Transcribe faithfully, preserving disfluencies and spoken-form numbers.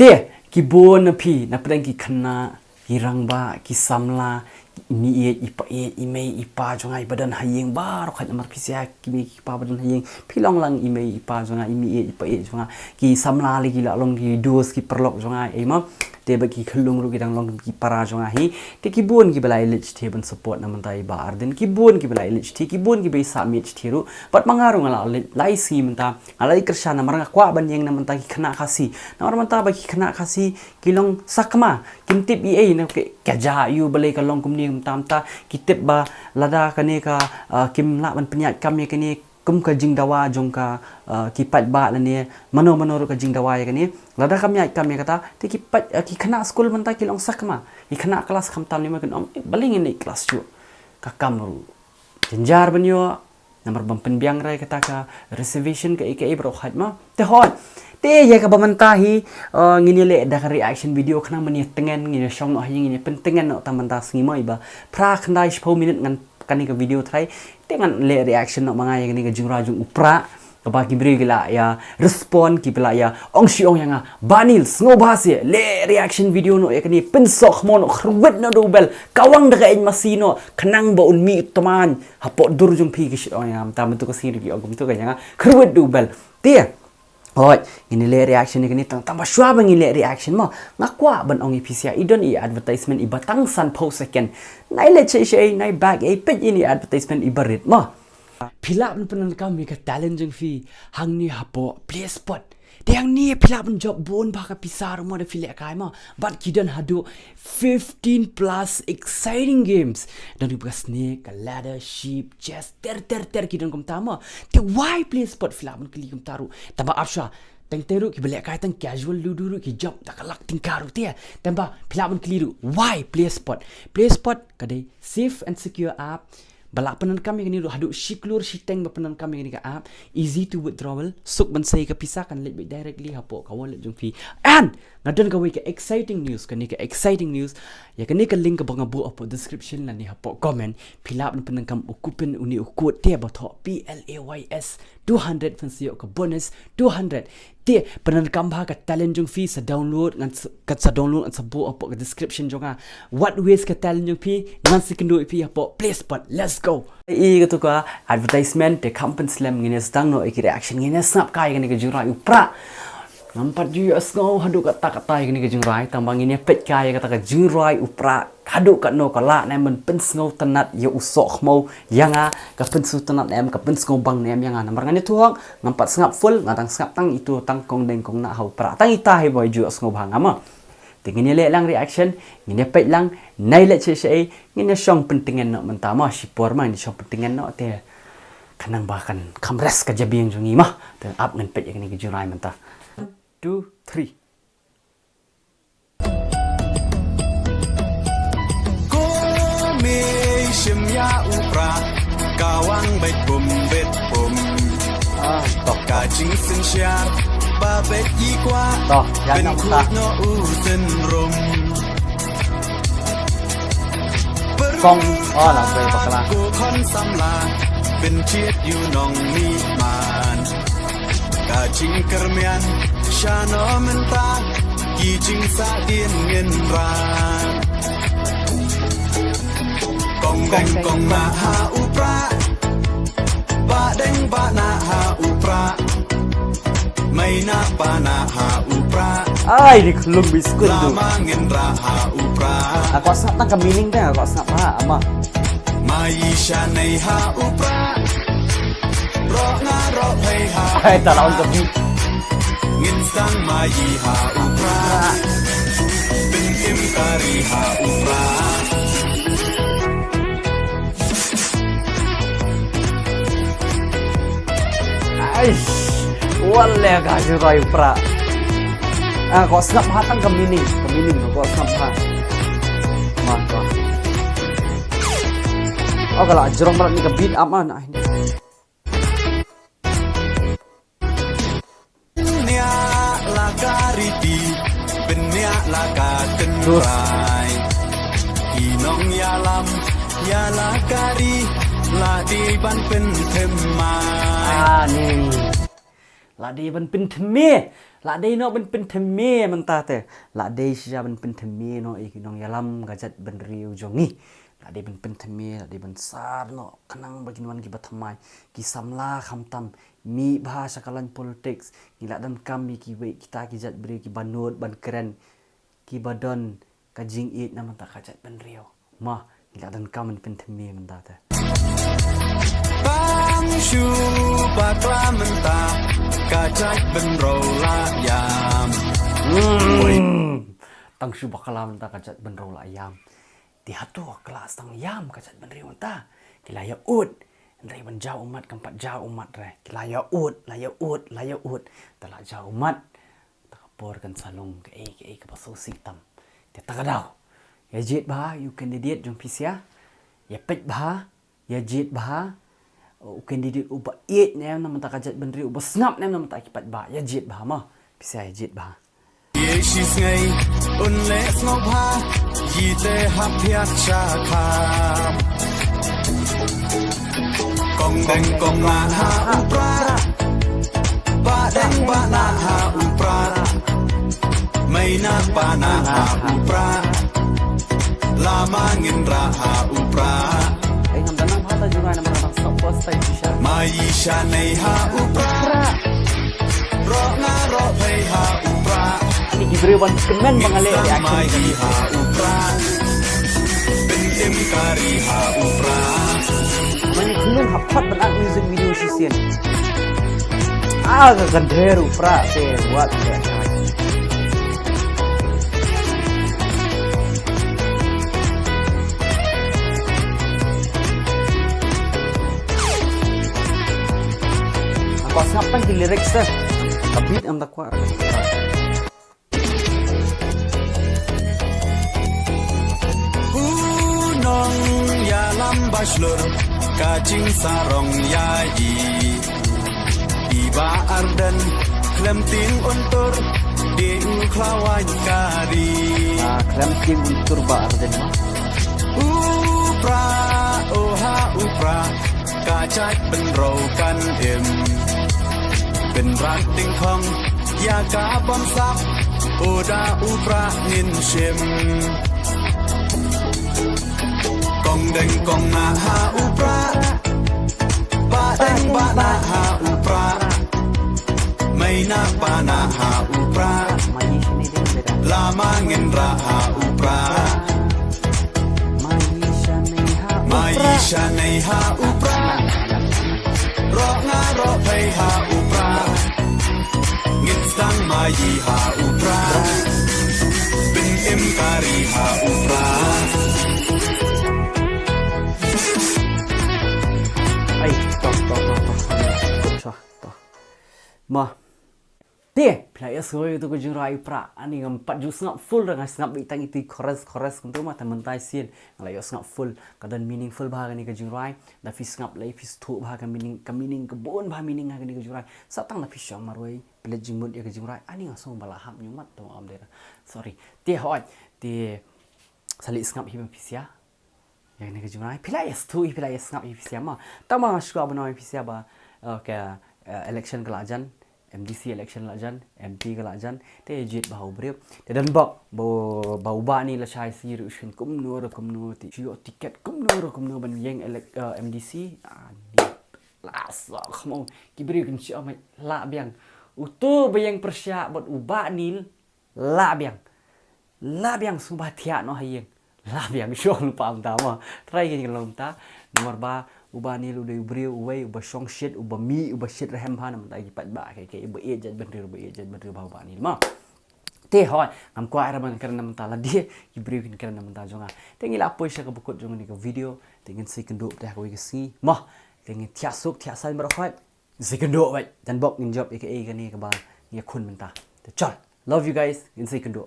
Te, ki bun na phi, na pdeng ki khynnah, ki rangbah, ki samla, i mei i pa, i mei i pa jong nga i ba don ha ïing baroh khoit namar phi sha ki mei ki pa ba don ha ïing, phi long lang i mei i pa jong nga, i mei i pa jong nga, ki samla lei ki la long ki dos ki paralok jong nga, ei mo. Te ba ki khyllung ruh ki dang long ki para jong nga hi. Te ki bun ki ba la ïaleit shatei ban support na mynta i Bah Ardent, ki bun ki ba la ïaleit shatei, ki bun ki ba i sah miet shatei ruh. Bad ma nga ruh nga la ïaleit lai sngi mynta, nga la ïaleit kyrshan namar nga kwah ban ïeng na mynta ki khynnah Khasi. Namar mynta ba ki khynnah Khasi ki long sakma, kim tip ei ei na ka, ka jia ïa u balei ka long kumne mynta mynta, ki tip ba lada kane ka, ah, kim lah ban pynïaid kam ïa kane kum ka jingdawa jong ka, ah, ki paidbah lane mano mano ruh ka jingdawa ïa kane. Lada kam ïaid kam ïa kata, te ki paid, ah, ki khynnah skul mynta ki long sakma. Ki khynnah klas khamtam ne ma kin ong, eh, balei ngin leit klas shuh. Ka kam ruh jynjar ban ïoh, namar ban pynbiang rai kata ka reservation kaei kaei baroh khoit mo. Te hooid. Te ïa kaba mynta hi, eh, ngin ïaleh da ka reaction video khnang ban ïatyngen, ngin ïashong noh hi, ngin ïapyntyngen noh tang mynta sngi mo, i ba phra khyndai shiphew minit ngan kane ka video trai. Te ngan leh reaction noh ma nga ïa kane ka jingrwai jong u Prah. Kaba ki briew ki la ïa respond, ki ba la ïa ong shi ong ïa nga, Bah Neil, sngewbha seh, leh reaction video noh ïa kane, pynsoh khmo noh, kyrwit noh da u bell, kawang da ka eit masi noh, khnang ba un mih u tymmen hapoh dur jong phi, ki shu ong ïa nga, mynta mynta ka sngi ruh ki ong kumta ka ïa nga, kyrwit da u bell. Te hooid, ngin leh reaction ïa kane tang, tang ba shuwa ba ngin leh reaction mo. Nga kwah ban ong ïa phi sha, i don i advertisement i ba tang sanphew second. Nai leh shei shei, nai back ei, peit ïa i advertisement i ba rit mo. Phi lah ban pyndonkam ïa ka talent jong phi hangne hapoh Play Spot. Te hangne phi lah ban jop bun bha ka pisa ruh mo da phi lehkai mo. Bad ki don haduh fifteen plus exciting games. Don ka snake, ka ladder, ship, chess, ter ter ter ki don kumta mo. Te why Play Spot, phi lah ban kylli kumta ruh. Tang ba ap shuwa, teng teng ruh ki ba lehkai tang casual ludo ruh ki jop da ka lak tyngka ruh te. Tang ba phi lah ban kylli ruh why Play Spot. Play Spot ka dei safe and secure app ba la pyndonkam ïa kane ruh haduh shi klur shiteng ba pyndonkam ïa kane ka app. Easy to withdrawal, suk ban sei ka pisa kan leit beit directly hapoh ka wallet jong phi. And nga don kawei ka exciting news, kane ka exciting news, ïa kane ka link kaba nga buh hapoh description lane hapoh comment, phi lah ban pyndonkam u coupon, une u code te ba thoh P L A Y S two hundred, phin sa ïoh ka bonus two hundred. Te pyndonkam bha ka talent jong phi, sa download, ngan sa, kan sa download, ngan sa buh hapoh ka description jong nga. Wat waste ka talent jong phi, ngan sa kynduh ïa phi hapoh Play Spot. Let's go. I katu ka advertisement te kham pynslem, ngin ïa sdang noh ïa ki reaction, ngin ïa sngap kai ïa kane ka jingrwai u Prah. Ngam pat ju ïohsngew haduh katta katta ïa kane ka jingrwai, tang ba ngin ïa peit kai ïa kata ka jingrwai u Prah. Haduh katno ka lah ne em ban pynsngewtynnat ïa u soh khmo ïa nga, ka pynsngewtynnat ne em, ka pynsngewbang ne em ïa nga. Namar ngan ïathuh, ngam pat sngap full, nga dang sngap tang itu, tang kong deng kong nah ha u Prah. Tang ita hi boi, ju ïohsngew bha nga mo. Te ngin ïa leh lang reaction, ngin ïa peit lang, nai leh shei shei, ngin ïa shong pyntyngen noh mynta mo, shipor ma ngin ïa shong pyntyngen noh te. Khnang ba kan kham rest ka jabieng jong ngi mo. Te ap ngan peit ïa kane ka jingrwai mynta. Two, three. Ko mei shim ïa u Prah, ka wang beit pum beit pum. Ah, toh. Ka jingsynshar ba beit i kwah. Toh, ïa, pyn nang khuid ta. Noh u synrum. Kong, oh, la, beit bakla. Ko khon samla, pynjied ïa u nongmihman. Ka jingkyrmen, shano mynta, ki jingsahdien ngin ran. Kong deng kong nah ha u Prah. Bah deng bah nah ha u Prah. Mei nah pa nah ha u Prah. Ai, di khlum biskut tu. Lama ngin rah ha u Prah. Aku sngap tang ka meaning te, aku sngap ha, ama. Mei shanei ha u Prah. Roh nga roh phei ha u Prah. Ai, ta lawan ka beat. Ngin sdang mei ha u Prah. Pynkim kari ha u Prah. Aish, wat leh ka jingrwai u Prah. Ah, ko sngap ha tang ka meaning, ka meaning ko sngap ha. Ma ko. Oh, ka la jrong bha kane ka beat up ah. Bniah la ka riti, bniah la ka tynrai. Ki nongïalam ïa la ka ri, la dei ban pynthame. Ah, ni. La dei ban pynthame. La dei noh ban pynthame mynta te. La dei shisha ban pynthame noh ïa ki nongïalam ka jaitbynriew jong ngi. La dei ban pynthame, la dei ban sar noh khnang ba kin wan kiba thymmai, ki samla khamtam. Mih bha sha ka line politics. Ngi la donkam ïa kiwei kita ki jaitbynriew kiba nud ban kren, kiba don ka jingïeit na bynta ka jaitbynriew. Mo, ngi la donkam ban pynthame mynta te. Tang shu bakla mynta ka jaitbynriew la ïam. Hmm. Tang shu bakla mynta ka jaitbynriew la ïam. Te hato ka la sdang ïam ka jaitbynriew mynta? Ki la ïa ud. Hynrei ban jaw ummat kam pat jaw ummat re. Ki la ïa ud, la ïa ud, la ïa ud. Te la jaw ummat. Ta ka por kan sa long kaei kaei kaba sngewsih tam. Te ta ka daw, ïa jied bha ïa u candidate jong phi sha. Ïa peit bha, ïa jied bha u candidate uba ïeit ne em na bynta ka jaitbynriew, uba sngap ne em na bynta ki paidbah. Ïa jied bha mo phi sha, ïa jied bha. Ïa shi sngi un leh sngewbha, ïa te hap thiah sha kham. Kong deng kong nah ha u Prah. Bah deng bah nah ha u Prah. Mei nah pa nah ha u Prah. Lama ngin rah ha u Prah. Ai ngam da nang bha ta jngai namar nang stop first time shisha. Mai sha nei ha u Prah. Roh nga roh phei ha u Prah. Ani ki briew ban kmen ba nga leh reaction. Mai ha u Prah. Pyntim kari ha u Prah. Mane kumno hap pat ban act music video shisien. Ah, ka kynthei u Prah te wat. Kwah sngap tang ki lyrics te. Ka beat ngam da kwah. U nongïalam ba shlur ka jingsarong ïa i. I Bah Ardent khlem tieng un tur dei u khlawaiñ ka ri. Ah, khlem tieng un tur Bah Ardent mo. U Prah, oh ha u Prah, ka jaitbynriew kan im. Pynrah tyngkhong ïa ka bamsap, oh da u Prah ngin shim. Kong deng kong nah ha u Prah. Bah deng bah nah ha u Prah. Mei nah pa nah ha u Prah. Lama ngin rah ha u Prah. Mai sha nei ha u Prah. Roh nga roh phei ha u Prah. Ngin sdang mai ha u Prah. Pyntim kari ha u Prah. Ai, to, to, to, to. Good shot, to. Ma. Te, phi la ïa sngap ïa uto ka jingrwai u Prah, ani ngam pat ju sngap full re, nga sngap beit tang ito i chorus, chorus kumto ma, te mynta shisien nga la ïoh sngap full, ka don meaningful bha kane ka jingrwai. Da phi sngap lei phi sngewthuh bha ka meaning, ka meaning ka bun bha meaning ha kane ka jingrwai. Sa tang da phi shong marwei, phi leit jingmut ïa ka jingrwai, ani nga sngew ba la hap ñiumat to, am dei. Sorry. Te hooid, te sa leit sngap hi ma phi sha. Ïa kane ka jingrwai, phi la ïa sngewthuh hi, phi la ïa sngap hi phi sha ma. Tang ba nga shu kwah ban ong ïa phi sha ba, eh, ka, eh, election ka la jan, M D C election la jan, M P ka la jan, te jied bha u briew. Te don bok, ba, ba u Bah Neil lashai sngi ruh u shim kumno ruh kumno, te shu ïoh ticket kumno ruh kumno ban ïeng elec-, eh, M D C. Ah, ni la sa khmo, ki briew kin shu ong mai la biang. Uto ba ïeng pyrshah bad u Bah Neil, la biang. La biang sngewbha thiah noh ha ïing. La biang shong lypa mynta mo. Trai kane ka long mynta. Namar ba u Bah Neil u dei u briew uwei uba shong shit, uba mih, uba shit rhem bha na bynta ki paidbah, ki, ki, uba ïeit jaitbynriew, uba ïeit jaitbynriew bha u Bah Neil mo. Te hooid, ngam kwah re ban kren na bynta lade, ki briew kin kren na bynta jong nga. Te ngi la poi sha kaba kut jong kane ka video, te ngin sa ïakynduh pat ha kawei ka sngi. Mo, te ngin thiah suk, thiah saiñ baroh khoit. Sa ïakynduh beit, jan bok ngin jop ïa kaei kane kaba ngi ïakhun mynta. Te chal. Love you guys, ngin sa ïakynduh.